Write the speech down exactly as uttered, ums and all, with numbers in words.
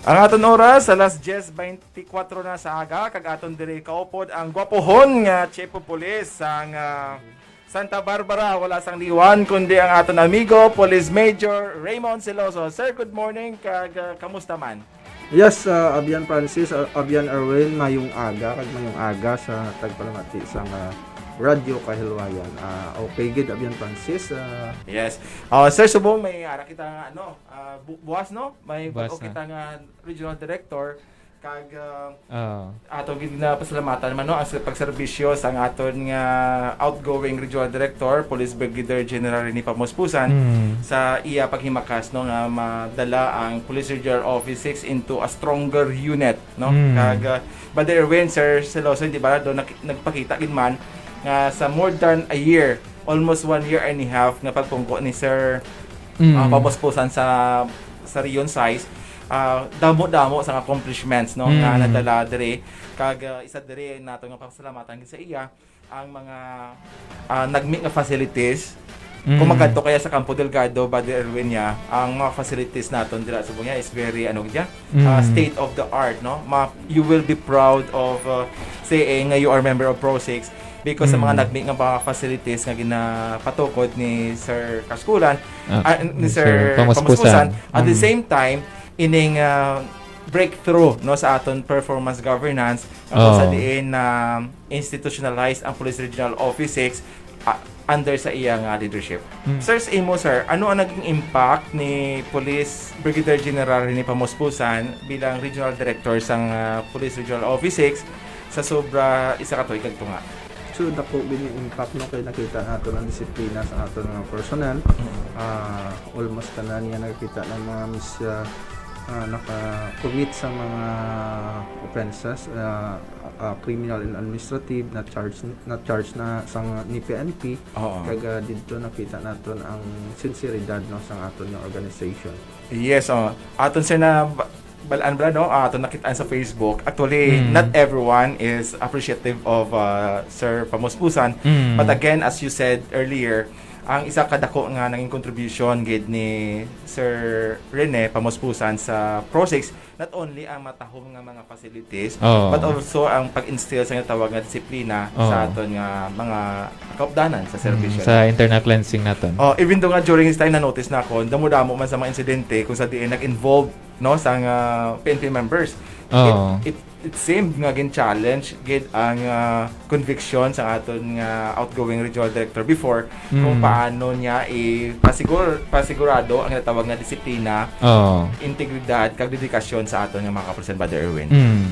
Ang aton oras, alas diyes beintikwatro na sa aga, kag aton diri kaupod ang gwapohon nga Chief of Police sang, ah, Santa Barbara, wala sang liwan, kundi ang aton amigo, Police Major Raymond Celoso. Sir, good morning, kag, ah, kamusta man? Yes, ah, Abian Francis, ah, Abian Erwin, mayong aga, kag mayong aga sa tagpalamati sang, ah, Radyo Kahilwayan. Ah, okay gid, Abian Francis, ah. Yes. Ah, Sir, subong may ara kita nga, ano, ah, bu-, buwas, no? May Buwas bago na. Kita nga regional director, kag, ah, Oo. ato gid na pasalamatan naman, no, ang sa pagserbisyo sang aton nga outgoing regional director, Police Brigadier General Rene Pamuspusan, Mm. sa iya paghimakas, no, nga madala ang Police Regional Office six into a stronger unit, no? Mm. Kag, ah, Brother Erwin, Sir Celoso, di ba, do nak-, nagpakita gid man nga sa more than a year, almost one year and a half nga pagpungko ni Sir, Mm. ah, Pamuspusan sa, sa Region six, ah, damo-damo sang accomplishments, no, nga Mm. nadala diri. Kag, ah, isa diri nato nga pasalamatan gid sa iya ang mga, ah, nagmi nga facilities. Kung Mm. magkadto kaya sa Campo Delgado, Brother Erwin, ya, ang mga facilities naton dira sa Bunya is very, ano, gid ya, ah, Mm. state of the art, no? Ma-, you will be proud of, uh, saying nga you are member of Pro six because sa mga Mm. nagmi nga mga facilities nga ginapatukod ni Sir Kaskulan, Ah, ah, ni ni Sir Sir Pamuspusan. Pamuspusan. At the Mm. same time, ining, ah, breakthrough, no, sa aton performance governance, kung sa Oo. diin na institutionalize ang Police Regional Office six, ah, under sa iya nga leadership. Mm. Sir, sa imo, sir, ano ang naging impact ni Police Brigadier General Rene Pamuspusan bilang Regional Director sang, ah, Police Regional Office six sa sobra isa ka tuig kag tunga? So, dako gid yung impact, no, kay nakita nato ang disiplina sa aton nga personnel. Mm. Ah, almost tanan niya nakita ng mga mis-, ah, ah, naka-commit sa mga offenses, ah, ah, criminal and administrative na charge, na charge na sang ni P N P. Oo. Kag, ah, didto nakita naton ang sinseridad, no, sang aton nga organization. Yes, oh. Aton, sir, na ba-, balaan bala, no? Ah, aton nakitaan sa Facebook. Actually, Mm. not everyone is appreciative of, ah, Sir Pamuspusan. Mm. But again, as you said earlier, ang isa ka dako nga naging contribution gid ni Sir Rene Pamuspusan sa Pro six, not only ang matahom nga mga facilities, Oo. but also ang pag-instill sa ginatawag nga disiplina Oo. sa aton nga mga kaupdanan sa Mm, serbisyo sa na. Internal cleansing naton. Oh, even though nga during this time na-notice na ako, damo-damo man sa mga insidente kung sa diin nag-involve, no, sa nga P N P members. Oo. It, it, it seemed nga gin-challenge gid ang, ah, conviction sa aton nga outgoing regional director before kung Mm. paano niya ipasigur-, pasigurado ang natawag nga disiplina, Oo. integridad, kag dedikasyon sa aton nga mga kapulisan, Brother Erwin. Mm.